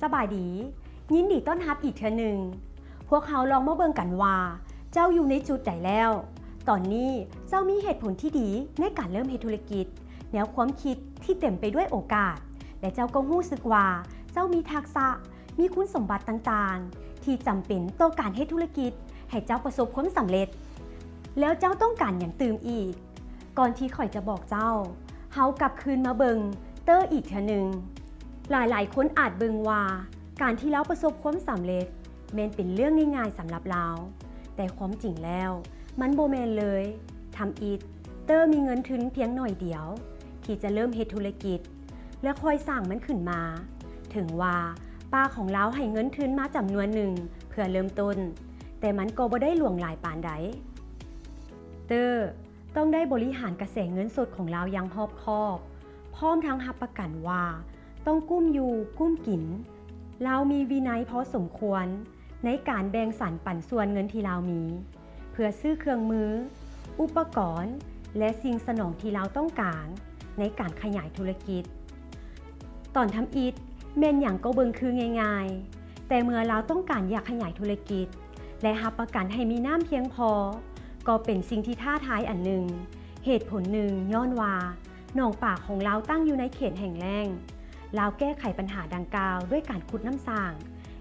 ສະບາຍດີ, ຍິນດີຕ້ອນຮັບອີກເທື່ອໜຶ່ງ. ພວກເຮົາລອງມາເບິ່ງກັນວ່າເຈົ້າຢູ່ໃນຈຸດໃດແລ້ວ. ຕອນນີ້ເຈົ້າມີເຫດຜົນທີ່ດີໃນການເລີ່ມເຮັດທຸລະກິດ, ແນວຄວາມຄິດທີ່ເຕັມໄປດ້ວຍໂອກາດ ແລະ ເຈົ້າກໍຮູ້ສຶກວ່າເຈົ້າມີທັກສະ, ມີຄຸນສົມບັດຕ່າງໆ ທີ່ຈຳເປັນຕໍ່ການເຮັດທຸລະກິດໃຫ້ເຈົ້າປະສົບຄວາມສຳເລັດ. ແລ້ວເຈົ້າຕ້ອງການຫຍັງຕື່ມອີກ? ກ່ອນທີ່ຂ້ອຍຈະບອກເຈົ້າ, ເຮົາກັບຄືນມາເບິ່ງເຕີອີກເທື່ອໜຶ່ງ. ຫຼາຍໆຄົນອາດເບິ່ງວ່າການທີ່ລາວປະສົບຄວາມສຳເລັດແມ່ນເປັນເລື່ອງງ່າຍໆສຳລັບລາວ, ແຕ່ຄວາມຈິງແລ້ວມັນບໍ່ແມ່ນເລີຍ. ທຳອິດ, ເຕີມີເງິນທຶນພຽງໜ້ອຍດຽວທີ່ຈະເລີ່ມເຮັດທຸລະກິດ ແລະ ຄ່ອຍສ້າງມັນຂຶ້ນມາ. ເຖິງວ່າປ້າຂອງລາວໃຫ້ເງິນທຶນມາຈຳນວນໜຶ່ງເພື່ອເລີ່ມຕົ້ນ, ແຕ່ມັນກໍບໍ່ໄດ້ຫຼວງຫຼາຍປານໃດ. ເຕີ ຕ້ອງໄດ້ບໍລິຫານກະແສເງິນສົດຂອງລາວຢ່າງຮອບຄອບ, ພ້ອມທັງຮັບປະກັນວ່າຕ້ອງກຸ້ມຢູ່ກຸ້ມກິນ. ລາວມີວິໄນພໍສົມຄວນໃນການແບ່ງສັນປັນສ່ວນເງິນທີ່ລາວມີ ເພື່ອຊື້ເຄື່ອງມື, ອຸປະກອນ ແລະ ສິ່ງສະໜອງທີ່ລາວຕ້ອງການໃນການຂະຫຍາຍທຸລະກິດ. ຕອນທຳອິດແມ່ນຫຍັງກໍເບິ່ງຄືງ່າຍໆ, ແຕ່ເມື່ອລາວຕ້ອງການຢາກຂະຫຍາຍທຸລະກິດ ແລະ ຮັບປະກັນໃຫ້ມີນ້ຳພຽງພໍ ກໍເປັນສິ່ງທີ່ທ້າທາຍອັນໜຶ່ງ. ເຫດຜົນໜຶ່ງຍ້ອນວ່າໜອງປາຂອງລາວຕັ້ງຢູ່ໃນເຂດແຫ້ງແລ້ງ. ລາວແກ້ໄຂບັນຫາດັ່ງກ່າວດ້ວຍການຂຸດນ້ຳສ້າງ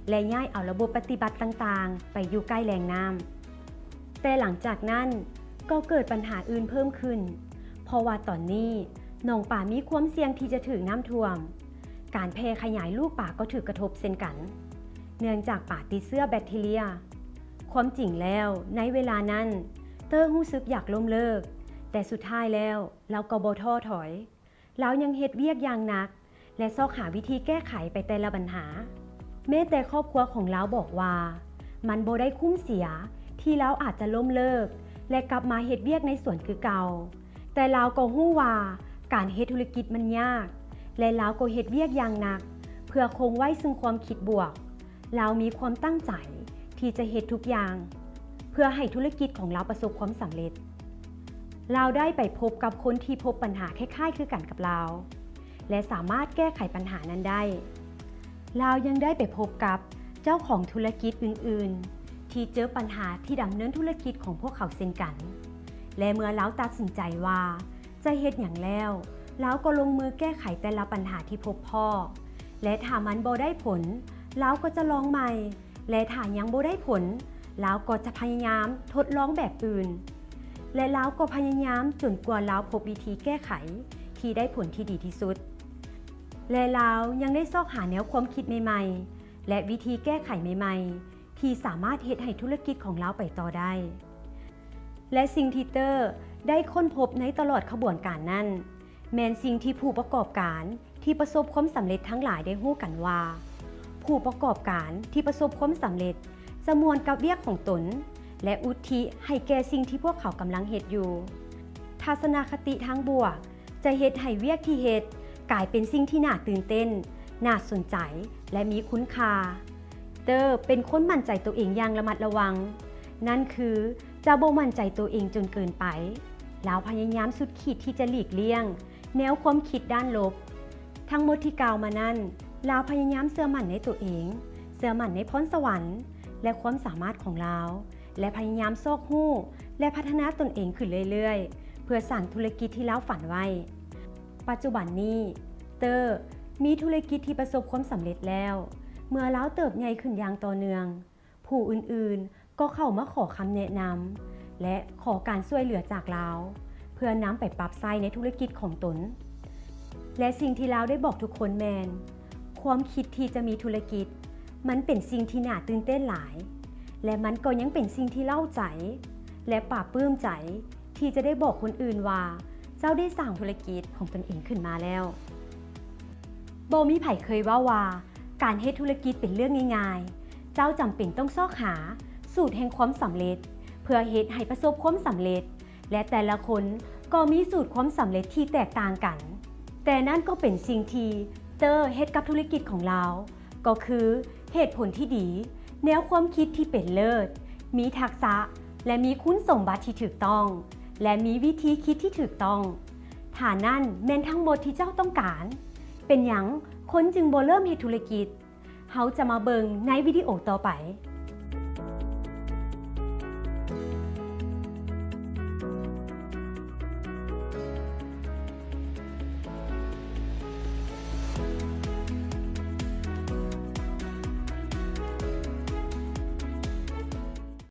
ແລະ ຍ້າຍເອົາລະບົບປະຕິບັດຕ່າງໆໄປຢູ່ໃກ້ແຫຼ່ງນ້ຳ. ແຕ່ຫຼັງຈາກນັ້ນກໍເກີດບັນຫາອື່ນເພີ່ມຂຶ້ນ, ເພາະວ່າຕອນນີ້ໜອງປາມີຄວາມສ່ຽງທີ່ຈະຖືກນ້ຳຖ້ວມ. ການແຜ່ຂະຫຍາຍລູກປາກໍຖືກກະທົບເຊັ່ນກັນ, ເນື່ອງຈາກປາຕິດເຊື້ອແບັກທີເຣຍ. ຄວາມຈິງແລ້ວ, ໃນເວລານັ້ນ, ເຕີຮູ້ສຶກຢາກລົ້ມເລີກ, ແຕ່ສຸດທ້າຍແລ້ວ, ລາວກໍບໍ່ທໍ້ຖອຍ. ລາວຍັງເຮັດວຽກຢ່າງໜັກ ແລະ ຊອກຫາວິທີແກ້ໄຂໄປແຕ່ລະບັນຫາ. ແມ້ແຕ່ຄອບຄົວຂອງລາວບອກວ່າ ມັນບໍ່ໄດ້ຄຸ້ມເສຍທີ່ລາວອາດຈະລົ້ມເລີກ ແລະ ກັບມາເຮັດວຽກໃນສວນຄືເກົ່າ, ແຕ່ລາວກໍຮູ້ວ່າການເຮັດທຸລະກິດມັນຍາກ ແລະ ລາວກໍເຮັດວຽກຢ່າງໜັກເພື່ອຄົງໄວ້ຊຶ່ງຄວາມຄິດບວກ. ລາວມີຄວາມຕັ້ງໃຈທີ່ຈະເຮັດທຸກຢ່າງເພື່ອໃຫ້ທຸລະກິດຂອງລາວປະສົບຄວາມສຳເລັດ. ລາວໄດ້ໄປພົບກັບຄົນທີ່ພົບບັນຫາຄ້າຍໆຄືກັນກັບລາວ ແລະ ສາມາດແກ້ໄຂບັນຫານັ້ນໄດ້. ລາວຍັງໄດ້ໄປພົບກັບເຈົ້າຂອງທຸລະກິດອື່ນໆ ທີ່ເຈີບັນຫາທີ່ດຳເນີນທຸລະກິດຂອງພວກເຂົາເຊັ່ນກັນ ແລະ ເມື່ອລາວຕັດສິນໃຈວ່າ ຈະເຮັດຫຍັງແລ້ວ, ລາວກໍລົງມືແກ້ໄຂແຕ່ລະບັນຫາທີ່ພົບພໍ້ ແລະ ຖ້າມັນບໍ່ໄດ້ຜົນ, ລາວກໍຈະລອງໃໝ່ ແລະ ຖ້າຍັງບໍ່ໄດ້ຜົນ, ລາວກໍຈະພະຍາຍາມທົດລອງແບບອື່ນ ແລະ ລາວກໍພະຍາຍາມຈົນກວ່າລາວພົບວິທີແກ້ໄຂທີ່ໄດ້ຜົນທີ່ດີທີ່ສຸດ. ແລະ ລາວຍັງໄດ້ຊອກຫາແນວຄວາມຄິດໃໝ່ໆ ແລະ ວິທີແກ້ໄຂໃໝ່ໆ ທີ່ສາມາດເຮັດໃຫ້ທຸລະກິດຂອງລາວໄປຕໍ່ໄດ້. ແລະ ສິ່ງທີ່ເຕີໄດ້ຄົ້ນພົບໃນຕະຫຼອດຂະບວນການນັ້ນ ແມ່ນສິ່ງທີ່ຜູ້ປະກອບການທີ່ປະສົບຄວາມສຳເລັດທັງຫຼາຍໄດ້ຮູ້ກັນວ່າ ຜູ້ປະກອບການທີ່ປະສົບຄວາມສຳເລັດຈະມ່ວນກັບວຽກຂອງຕົນ ແລະ ອຸທິໃຫ້ແກ່ສິ່ງທີ່ພວກເຂົາກຳລັງເຮັດຢູ່. ທັດສະນະຄະຕິທາງບວກ ຈະເຮັດໃຫ້ວຽກທີ່ເຮັດກາຍເປັນສິ່ງທີ່ໜ້າຕື່ນເຕັ້ນ, ໜ້າສົນໃຈ ແລະ ມີຄຸນຄ່າ. ເຕີເປັນຄົນໝັ້ນໃຈໂຕເອງຢ່າງລະມັດລະວັງ, ນັ້ນຄືຈະບໍ່ໝັ້ນໃຈໂຕເອງຈົນເກີນໄປ. ລາວພະຍາຍາມສຸດຂີດທີ່ຈະຫຼີກລ້ຽງແນວຄວາມຄິດດ້ານລົບ. ທັງໝົດທີ່ກ່າວມານັ້ນ, ລາວພະຍາຍາມເຊື່ອໝັ້ນໃນໂຕເອງ, ເຊື່ອໝັ້ນໃນພອນສະຫວັນ ແລະ ຄວາມສາມາດຂອງລາວ. ແລະ ພະຍາຍາມຊອກຮູ້ ແລະ ພັດທະນາຕົນເອງຂຶ້ນເລື້ອຍໆ ເພື່ອສ້າງທຸລະກິດທີ່ລາວຝັນໄວ້. ປັດຈຸບັນນີ້, ເຕີມີທຸລະກິດທີ່ປະສົບຄວາມສຳເລັດແລ້ວ. ເມື່ອລາວເຕີບໃຫຍ່ຂຶ້ນຢ່າງຕໍ່ເນື່ອງ, ຜູ້ອື່ນໆກໍເຂົ້າມາຂໍຄຳແນະນຳ ແລະ ຂໍການຊ່ວຍເຫຼືອຈາກລາວ ເພື່ອນຳໄປປັບໃຊ້ໃນທຸລະກິດຂອງຕົນ. ແລະ ສິ່ງທີ່ລາວໄດ້ບອກທຸກຄົນແມ່ນ, ຄວາມຄິດທີ່ຈະມີທຸລະກິດ ມັນເປັນສິ່ງທີ່ໜ້າຕື່ນເຕັ້ນຫຼາຍ ແລະ ມັນກໍຍັງເປັນສິ່ງທີ່ເລົ້າໃຈ ແລະ ປາບປຶ້ມໃຈທີ່ຈະໄດ້ບອກຄົນອື່ນວ່າ ເຈົ້າໄດ້ສ້າງທຸລະກິດຂອງຕົນເອງຂຶ້ນມາແລ້ວ. ບໍ່ມີໃຜເຄີຍເວົ້າວ່າ ການເຮັດທຸລະກິດເປັນເລື່ອງງ່າຍໆ. ເຈົ້າຈຳເປັນຕ້ອງຊອກຫາສູດແຫ່ງຄວາມສຳເລັດ ເພື່ອເຮັດໃຫ້ປະສົບຄວາມສຳເລັດ. ແລະ ແຕ່ລະຄົນກໍມີສູດຄວາມສຳເລັດທີ່ແຕກຕ່າງກັນ. ແຕ່ນັ້ນກໍເປັນສິ່ງທີ່ເຕີເຮັດກັບທຸລະກິດຂອງລາວ, ກໍຄືເຫດຜົນທີ່ດີ, ແນວຄວາມຄິດທີ່ເປັນເລີດ, ມີທັກສະ ແລະ ມີຄຸນສົມບັດທີ່ຖືກຕ້ອງ ແລະ ມີວິທີຄິດທີ່ຖືກຕ້ອງ. ຖ້ານັ້ນແມ່ນທັງໝົດທີ່ເຈົ້າຕ້ອງການ, ເປັນຫຍັງຄົນຈຶ່ງບໍ່ເລີ່ມເຮັດທຸລະກິດ? ເຮົາຈະມາເບິ່ງໃນວິດີໂອຕໍ່ໄປ.